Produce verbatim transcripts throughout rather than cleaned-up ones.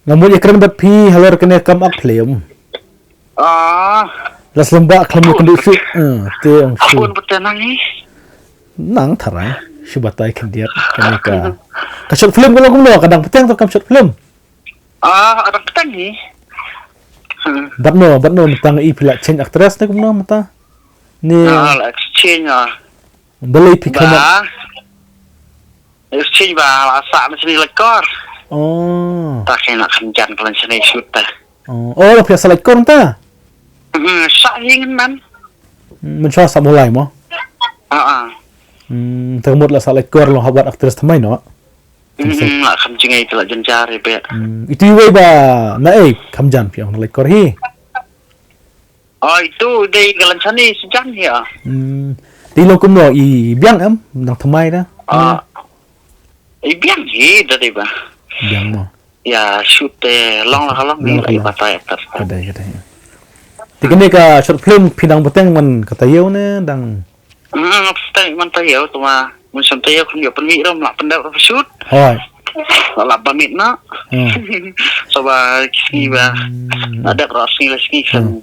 Nga mut ïakren bad phi halor kane ka kam ak film. Ah. La slem ba khlem ïakynduh shuh. Eh, te ong shu. Apun betul nang ni. Nang tharai. Shu batai khyndiat kane ka. Ka short film ka long kumno, ka dang bteng to kam short film. Ah, ka dang bteng ni. Hmm. Bad no, bad no mynta i phi la change actress ne kumno mynta. Ni. Ah, la exchange ah. Balei phi khlem. Ba. Exchange ba la sah na sini lekor. Oh. Ta kena kan jan klan sini shoot ta. Oh, oh, la phi sah lekor ta. Hmm, sah ing man. Hmm, mynshuwa sah mulai mo. Ah, ah. Hmm, tang mut la sah lekor long hawat actress thymmai no. Hmm, la kham jingai la jan jar be. Hmm, itu iwei ba na ei kham jan phi ong na lekor hi. Oh, itu dei galan sani sejang ya. Hmm. Dei long kumno i biang em nang thymmai da. Ah. I biang hi da dei ba. Biang mo. Ya, shoot te long la long ni lai batai atas. Kadai, kadai. Ti kane ka short film phi dang bteng man ka taïew ne dang. Hmm, bteng man taïew tu ma mun sam taïew kan yo pynmih rom la pyndep rom shoot. Hoi. La ba mit na. Hmm. Saba kisni ba. Hmm. Adep ro sngi la sngi kan. Hmm.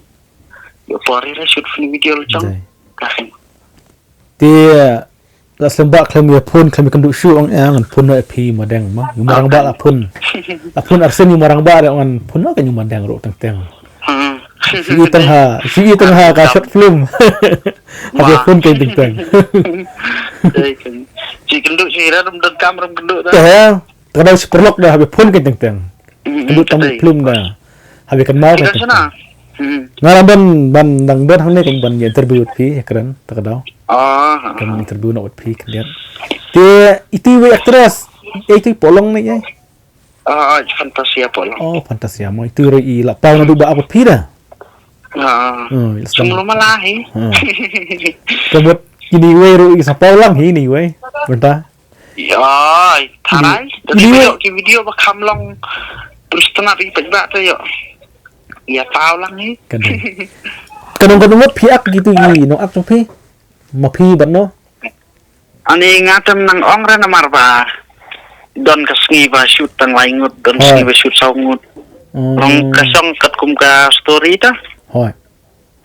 Yo pori la shoot film video la chong. Dai. Kahin. Te la slem ba khlem ïa phone khlem ïa kynduh shuh ong eh ngan phone noh ïa phi Madeng ma. Ïa Marang ba la phone. La phone arsen ïa Marang ba ngan phone noh ka ïa Madeng ruh teng teng. Hmm. Shi i teng ha, shi i teng ha ka short film. Ha ïa phone ka teng teng. Dei kan. Shi kynduh shi ra rum don kam rum kynduh da. Te ha, te ka dau shi perlok da ha ïa phone ka teng teng. Hmm, kynduh tam film da. Habe kan mau kan. Nga lam ban ban dang don hangne kan ban interview phi kren ta ka dau. Ah. Kan interview na phi kan. Te itu iwei actress. Eh, itu polong ni eh. Ah, Fantasia polong. Oh, Fantasia mo itu ri i la pau na du ba apa phi da. Ah. Oh, sum lu malahi. Kemut ini iwei ru i sa pau lang ini iwei. Bentar. Ya, tharai. Tadi video ki video ba kham long terus tenat i pek ba tu yo. Ya pau lang ni. Kan. Kadang kadang phi ak gitu i no ak tu phi. Ma phi ban no. Ani ngatam nang ong re namar ba. Don ka sngi ba shoot tang lai ngut, don sngi ba shoot saw ngut. Long ka song kat kum ka story ta. Hoi.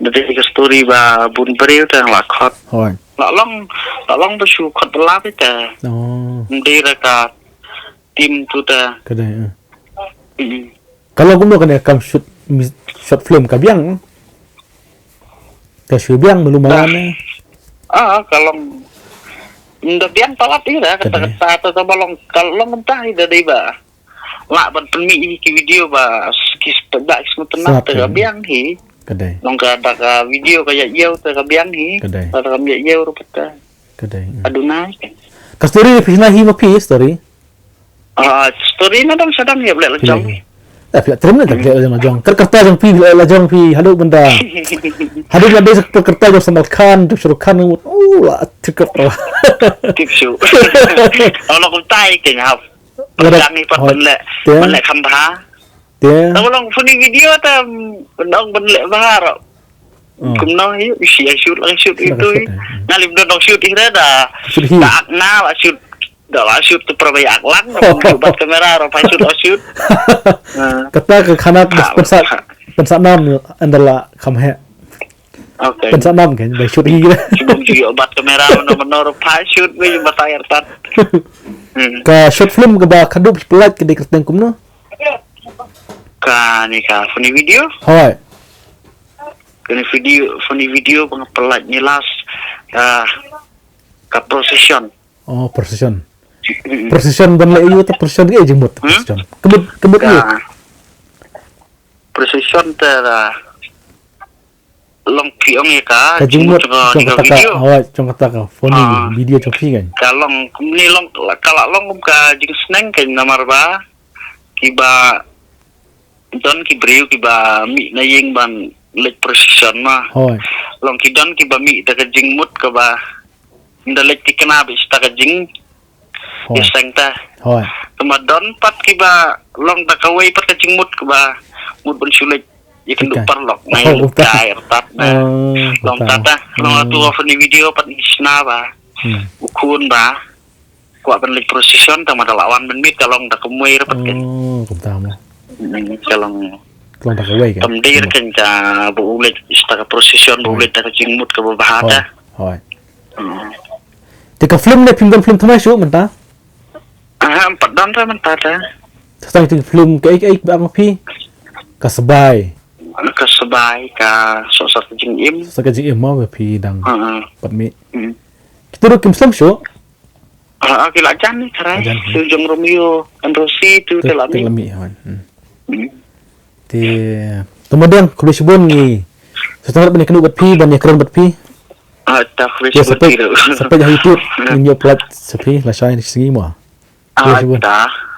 Dei ka story ba bun briew ta la khot. Hoi. La long, la long ba shu khot ba la ta. Oh. Dei ra ka team tu ta. Ka dei. Ka long kumno kane kam shoot short film ka biang. Ka shu biang malu malan ne. Ah, ka long. Nda biang palat ira kata kata ta ba long ka long ta ida dei ba. La ban pynmih ki video ba ki spek da ki sngewtynnat ta ka biang hi. Kadai. Nong ka da ka video ka ïa ïew ta ka biang hi. Kadai. Ka da ka ïa ïew ruh pata. Kadai. Adunai. Ka story ni phi na hi ma phi story. Ah, story na dang sadang ïa blek la jong. Eh, phi la trim na dak la jong. Kar karta jong phi la jong phi haduh benda. Haduh la dei sak karta jong Salman Khan, jong Shah Rukh Khan. Oh, la tikap. Tip shu. Ono kum tai ke ngap. Jang ni pat ban leh, ban leh kham bha. Te. Tang long funny video ta, ban ong ban leh bha ro. Kum nong hi, isi ai shoot lang shoot itu hi. Ngalim don nong shoot hi da. Shoot hi. Da ak na la shoot. Da la shoot tu pra bai ak lang. Bat kamera ro pa shoot la shoot. Kata ka khana pensa pensa nam andala kham he. Okay. Pensa nam kan bai shoot hi. Sibung ji bat kamera mano mano ro pa shoot bai batai artat. Ka short film ka ba khadu phi pelajar ka dei kyrteng kumno? Ka ni ka funny video. Hoi. Ka ni video, funny video ba nga pelajar ni last ka procession. Oh, procession. Procession ban leh ïa ta procession ke jingmut procession. Kebut kebut ïa. Procession ta la long phi ong ïa ka jingmut jong ka video. Hoi, jong kata ka funny video jong phi kan. Ka long ni long ka la long ka jingsneng kan namar ba kiba don ki briew kiba mih na ïing ban leit procession ma. Hoi. Long ki don kiba mih da ka jingmut kaba nda leit thikna ba ista ka jing. Hoi. Ïa seng ta. Hoi. Kaba don pat kiba long da kawei pat ka jingmut kaba mut ban shu leit ïa kynduh paralok na ïa leit kai artat na. Long ta ta long atu funny video pat ngi sna ba. U khun ba. Kwah ban leit procession tang ma da la wan mynmiet ka long da kumwei re pat kan. Oh, kumta mo. Hmm, ka long. Ka long da kawei ka. Kam dei re kan ka ba u leit ista ka procession, ba u leit da ka jingmut kaba bha ta. Hoi. Te ka film ne phim don film thymmai shuh mynta? Aha, em pat don re mynta ta. Tang te film ka ik ik ba phi. Ka sbai. Ka sbai, ka soh sat ka jingim. Sa ka jingim ma ba phi dang Ha. Pat mih. Hmm. Kita ruh kim slem shuh. Ah, ki la jan ni tharai. Jan. Tu jong Romeo and Rosie tu te la mih. Te la mih hoi. Hmm. Hmm. Te tama dang khublei shibun ngi. Sa tang ban kanu bat phi ban kren bat phi. Ah, ta khublei Te shibun sampai ti tu. Sampai ha YouTube ngin ïa upload sa phi la shai ni sngi mo. Ah, shibun. Ta.